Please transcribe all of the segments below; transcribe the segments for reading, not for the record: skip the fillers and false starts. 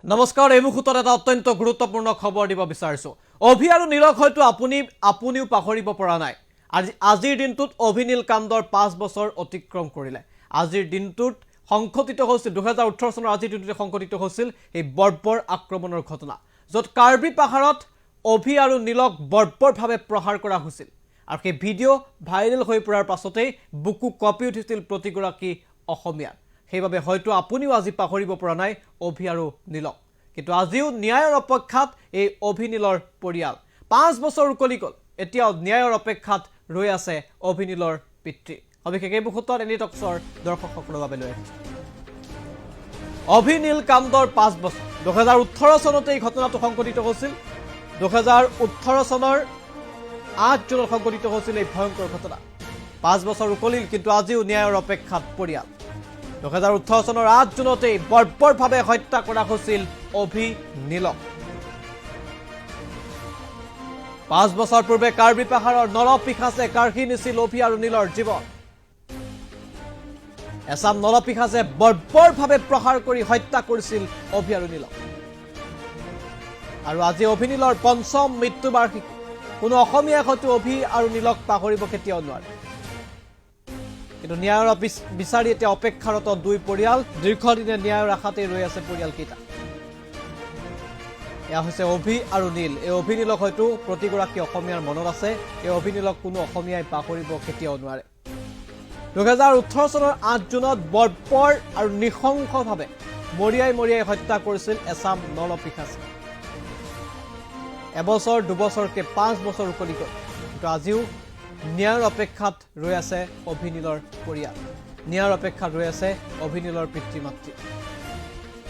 নমস্কাৰ। এই মুহূৰ্তত এটা অত্যন্ত গুৰুত্বপূৰ্ণ খবৰ দিব বিচাৰিছোঁ। অভি আৰু নীলক হয়তো আপুনিও পাহৰিব পৰা নাই। আজিৰ দিনটোত অভিনীল কাণ্ডৰ 5 বছৰ অতিক্ৰম কৰিলে। আজিৰ দিনটোত সংঘটিত হৈছিল, 2018 চনৰ আজিৰ দিনটোতে সংঘটিত হৈছিল এই বৰ্বৰ আক্ৰমণৰ ঘটনা, য'ত কাৰ্বি পাহাৰত অভি আৰু নীলক বৰ্বৰভাৱে প্ৰহাৰ কৰা হৈছিল। আৰু সেই ভিডিঅ' ভাইৰেল হৈ পৰাৰ পাছতেই বুকু কঁপি উঠিছিল প্ৰতিগৰাকী অসমীয়াৰ। সেইবাবে হয়তো আপুনিও আজি পাহৰিব পৰা নাই অভি আৰু নীলক। কিন্তু আজিও ন্যায়ৰ অপেক্ষাত এই অভিনীলৰ পৰিয়াল। 5 বছৰ উকলি গ'ল, এতিয়াও ন্যায়ৰ অপেক্ষাত ৰৈ আছে অভিনীলৰ পিতৃ। সবিশেষ এই মুহূৰ্তত এনি টক্সৰ দৰ্শকসকলৰ বাবে লৈ আহিছোঁ। অভিনীল কাণ্ডৰ 5 বছৰ। 2018 চনতে এই ঘটনাটো সংঘটিত হৈছিল। 2018 চনৰ 8 জুনত সংঘটিত হৈছিল এই ভয়ংকৰ ঘটনা। 5 বছৰ উকলিল, কিন্তু আজিও ন্যায়ৰ অপেক্ষাত পৰিয়াল। 2018 চনৰ 8 জুনতেই বৰ্বৰভাৱে হত্যা কৰা হৈছিল অভি নীলক। 5 বছৰ পূৰ্বে কাৰ্বি পাহাৰৰ নৰপিশাচে কাঢ়ি নিছিল অভি আৰু নীলৰ জীৱন। এচাম নৰপিশাচে বৰ্বৰভাৱে প্ৰহাৰ কৰি হত্যা কৰিছিল অভি আৰু নীলক। আৰু আজি অভিনীলৰ পঞ্চম মৃত্যুবাৰ্ষিকী। কোনো অসমীয়াই হয়তো অভি আৰু নীলক পাহৰিব কেতিয়াও নোৱাৰে। কিন্তু ন্যায়ৰ বিচাৰি এতিয়া অপেক্ষাৰত দুই পৰিয়াল। দীৰ্ঘদিনে ন্যায়ৰ আশাতেই ৰৈ আছে পৰিয়ালকেইটা। এয়া হৈছে অভি আৰু নীল। এই অভিনীলক হয়তো প্ৰতিগৰাকী অসমীয়াৰ মনত আছে। এই অভিনীলক কোনো অসমীয়াই পাহৰিব কেতিয়াও নোৱাৰে। 2018 চনৰ 8 জুনত বৰ্বৰ আৰু নৃশংসভাৱে মৰিয়াই মৰিয়াই হত্যা কৰিছিল এচাম নৰপিশাচে। এবছৰ দুবছৰকে 5 বছৰ উকলি গ'ল, কিন্তু আজিও ন্যায়ৰ অপেক্ষাত ৰৈ আছে অভিনীলৰ পৰিয়াল। ন্যায়ৰ অপেক্ষাত ৰৈ আছে অভিনীলৰ পিতৃ মাতৃ।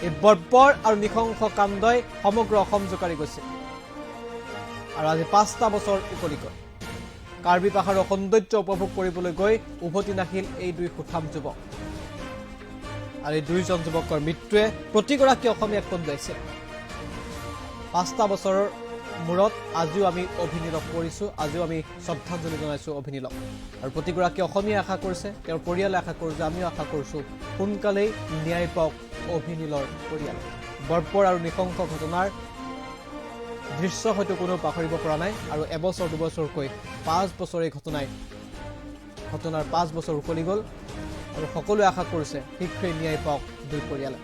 এই বৰ্বৰ আৰু নৃশংস কাণ্ডই সমগ্ৰ অসম জোকাৰি গৈছিল। আৰু আজি 5টা বছৰ উকলি গ'ল। কাৰ্বি পাহাৰৰ সৌন্দৰ্য উপভোগ কৰিবলৈ গৈ উভতি নাহিল এই দুই সুঠাম যুৱক। আৰু এই দুয়োজন যুৱকৰ মৃত্যুৱে প্ৰতিগৰাকী অসমীয়াক কন্দুৱাইছিল। 5টা বছৰৰ মূৰত আজিও আমি অভিনীলক কৰিছোঁ, আজিও আমি শ্ৰদ্ধাঞ্জলি জনাইছোঁ অভিনীলক। আৰু প্ৰতিগৰাকী অসমীয়াই আশা কৰিছে, তেওঁৰ পৰিয়ালে আশা কৰিছে, আমিও আশা কৰিছোঁ, সোনকালেই ন্যায় পাওক অভিনীলৰ পৰিয়াল। বৰ্বৰ আৰু নৃশংস ঘটনাৰ দৃশ্য হয়তো কোনেও পাহৰিব পৰা নাই। আৰু এবছৰ দুবছৰকৈ 5 বছৰ, এই ঘটনাৰ 5 বছৰ উকলি গ'ল। আৰু সকলোৱে আশা কৰিছে, শীঘ্ৰেই ন্যায় পাওক দুই পৰিয়ালে।